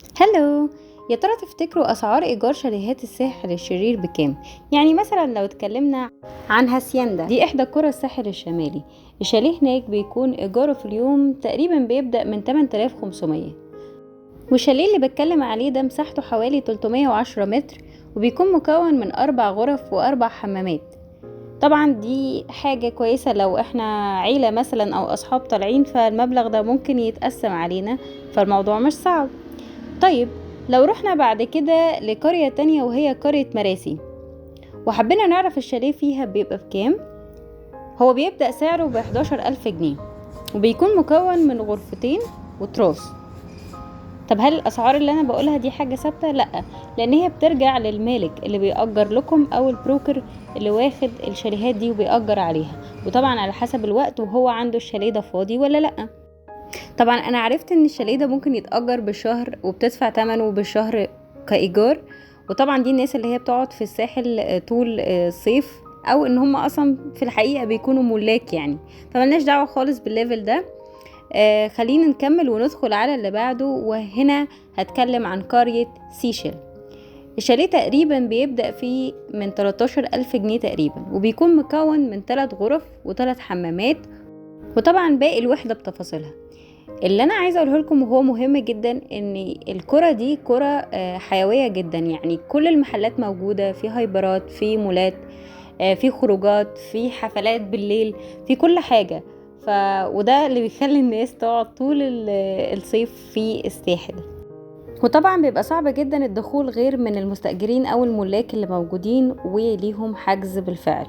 Hello، يا ترى تفتكروا اسعار ايجار شاليهات الساحل الشرير بكام؟ يعني مثلا لو اتكلمنا عن هاسيندا، دي احدى قرى الساحل الشمالي، الشاليه هناك بيكون ايجارة في اليوم تقريبا بيبدأ من 8500، والشاليه اللي بتكلم عليه ده مساحته حوالي 310 متر، وبيكون مكون من 4 غرف و4 حمامات. طبعا دي حاجة كويسة لو احنا عيلة مثلا او اصحاب طالعين، فالمبلغ ده ممكن يتقسم علينا، فالموضوع مش صعب. طيب لو رحنا بعد كده لقرية تانية وهي قرية مراسي، وحبينا نعرف الشاليه فيها بيبقى بكام، هو بيبدأ سعره ب11,000 جنيه، وبيكون مكون من غرفتين وتراس. طب هل الأسعار اللي أنا بقولها دي حاجة ثابتة؟ لأ، لأن هي بترجع للمالك اللي بيأجر لكم أو ال broker اللي واخد الشاليهات دي وبيأجر عليها، وطبعا على حسب الوقت وهو عنده الشاليه ده فاضي ولا لأ. طبعا أنا عرفت إن الشاليه ده ممكن يتأجر بالشهر وبتدفع تمنه بالشهر كإيجار، وطبعا دي الناس اللي هي بتقعد في الساحل طول الصيف، أو إن هم أصلا في الحقيقة بيكونوا ملاك يعني، فملناش دعوة خالص بال level ده. خلينا نكمل وندخل على اللي بعده، وهنا هتكلم عن قرية سيشل. الشاليه تقريبا بيبدأ فيه من 13,000 جنيه تقريبا، وبيكون مكون من 3 غرف و3 حمامات، وطبعا باقي الوحدة بتفاصيلها. اللي انا عايزه اقوله لكم وهو مهم جدا، ان القرى دي قرى حيوية جدا، يعني كل المحلات موجودة، في هايبرات، في مولات، في خروجات، في حفلات بالليل، في كل حاجة. وده اللي بيخلي الناس تقعد طول الصيف في الساحل. وطبعا بيبقى صعب جدا الدخول غير من المستأجرين او الملاك اللي موجودين وليهم حجز بالفعل.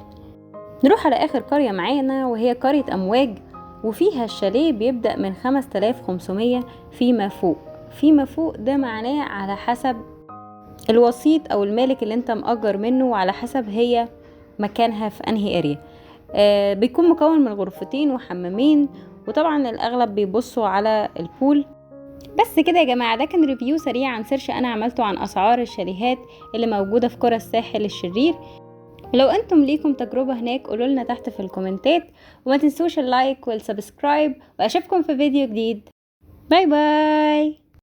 نروح على اخر قرية معانا وهي قرية امواج، وفيها الشاليه بيبدأ من 5500 فيما فوق. فيما فوق ده معناه على حسب الوسيط او المالك اللي انت مأجر منه، وعلى حسب هي مكانها في انهي area. بيكون مكون من غرفتين وحمامين، وطبعا الاغلب بيبصوا على ال pool. بس كده يا جماعة، ده كان review سريع عن search انا عملته عن اسعار الشاليهات اللي موجودة في قرى الساحل الشرير. لو انتم ليكم تجربة هناك قولوا لنا تحت في الكومنتات، وما تنسوش ال like وال subscribe، واشوفكم في فيديو جديد. bye bye.